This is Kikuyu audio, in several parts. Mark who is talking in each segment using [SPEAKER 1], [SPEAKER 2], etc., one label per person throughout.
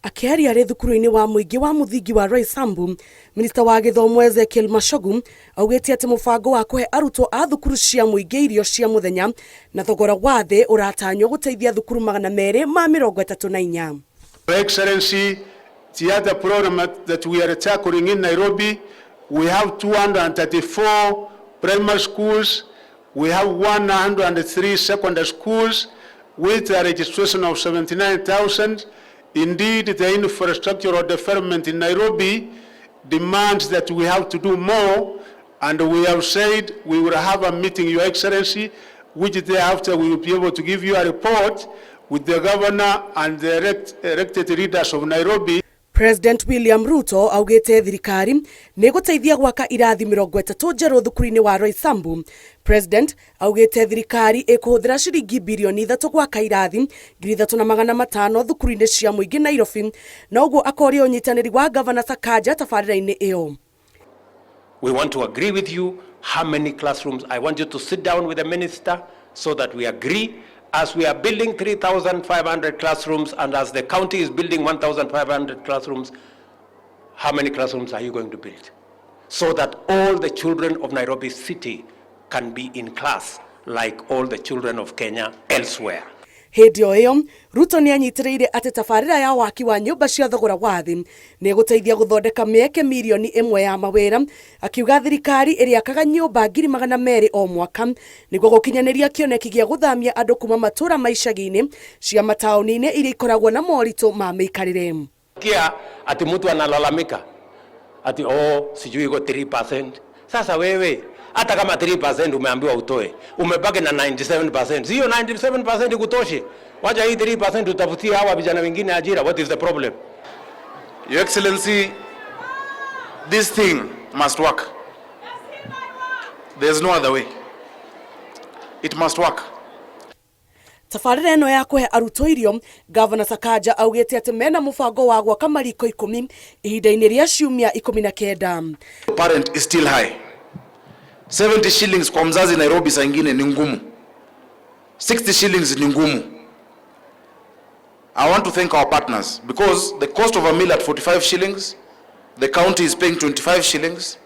[SPEAKER 1] Akĩaria arĩ thukuru-inĩ wa mũingĩ wa mũthingi wa Roysambu, minista wa gĩthomo Ezekiel Machogu augĩte atĩ mũbango wa kũhe arutwo a thukuru cia mũingĩ irio cia mũthenya na thogora wa thĩ ũratanywo gũteithia thukuru 234.
[SPEAKER 2] Your Excellency, the other program that we are tackling in Nairobi, we have 234 primary schools, we have 103 secondary schools with a registration of 79,000. Indeed, the infrastructural development in Nairobi demands that we have to do more, and we have said we will have a meeting, Your Excellency, which thereafter we will be able to give you a report with the governor and the elected leaders of Nairobi.
[SPEAKER 1] President William Ruto augĩte thirikari nĩ ĩgũteithia gwaka irathi 30 njerũ thukuru-inĩ wa Roysambu. President augĩte thirikari ĩkũhũthĩra ciringi birioni 3 gwaka irathi 3,500 thukuru-inĩ cia mũingĩ Nairobi, na ũguo akoria ũnyitanĩri wa Gavana Sakaja tabarĩra-inĩ ĩyo.
[SPEAKER 3] We want to agree with you how many classrooms. I want you to sit down with the minister so that we agree. As we are building 3,500 classrooms and as the county is building 1,500 classrooms, how many classrooms are you going to build? So that all the children of Nairobi City can be in class like all the children of Kenya elsewhere.
[SPEAKER 1] Hĩndĩ o ĩyo, Ruto nĩ anyitĩrĩire atĩ tabarĩra ya waki wa nyũmba cia thogora wa thĩ nĩ ĩgũteithia gũthondeka mĩeke mirioni 1 ya mawĩra, akiuga thirikari ĩrĩakaga nyũmba 200,000 o mwaka nĩguo gũkinyanĩria kĩoneki gĩa gũthamia andũ kuma matũũra ma icagi-inĩ cia mataũni-inĩ iria ikoragwo na moritũ ma mĩikarĩre.
[SPEAKER 3] Kia ati mtu analalamika ati, oh, sijui iko 3%. Sasa wewe, hata kama 3% umeambiwa utoe, umebaki na 97%. Sio 97% ikutoshe? Wacha hii 3% utafutie hawa vijana wengine ajira. What is the problem?
[SPEAKER 4] Your Excellency, this thing must work. There's no other way. It must work.
[SPEAKER 1] Tabarĩra ĩno ya kũhe arutwo irio, Gavana Sakaja augĩte atĩ mena mũbango wa gwaka mariko 10 ihinda-inĩ rĩa ciumia 19.
[SPEAKER 4] Parent is still high. 70 shillings kwa mzazi Nairobi saa ingine ni ngumu. 60 shillings ni ngumu. I want to thank our partners because the cost of a meal at 45 shillings, the county is paying 25 shillings,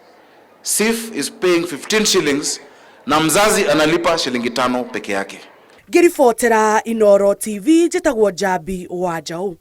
[SPEAKER 4] CIF is paying 15 shillings na mzazi analipa shilingi 5 peke yake.
[SPEAKER 1] Ngĩribotera Inoro TV, njĩtagwo Njambi wa Njaũ.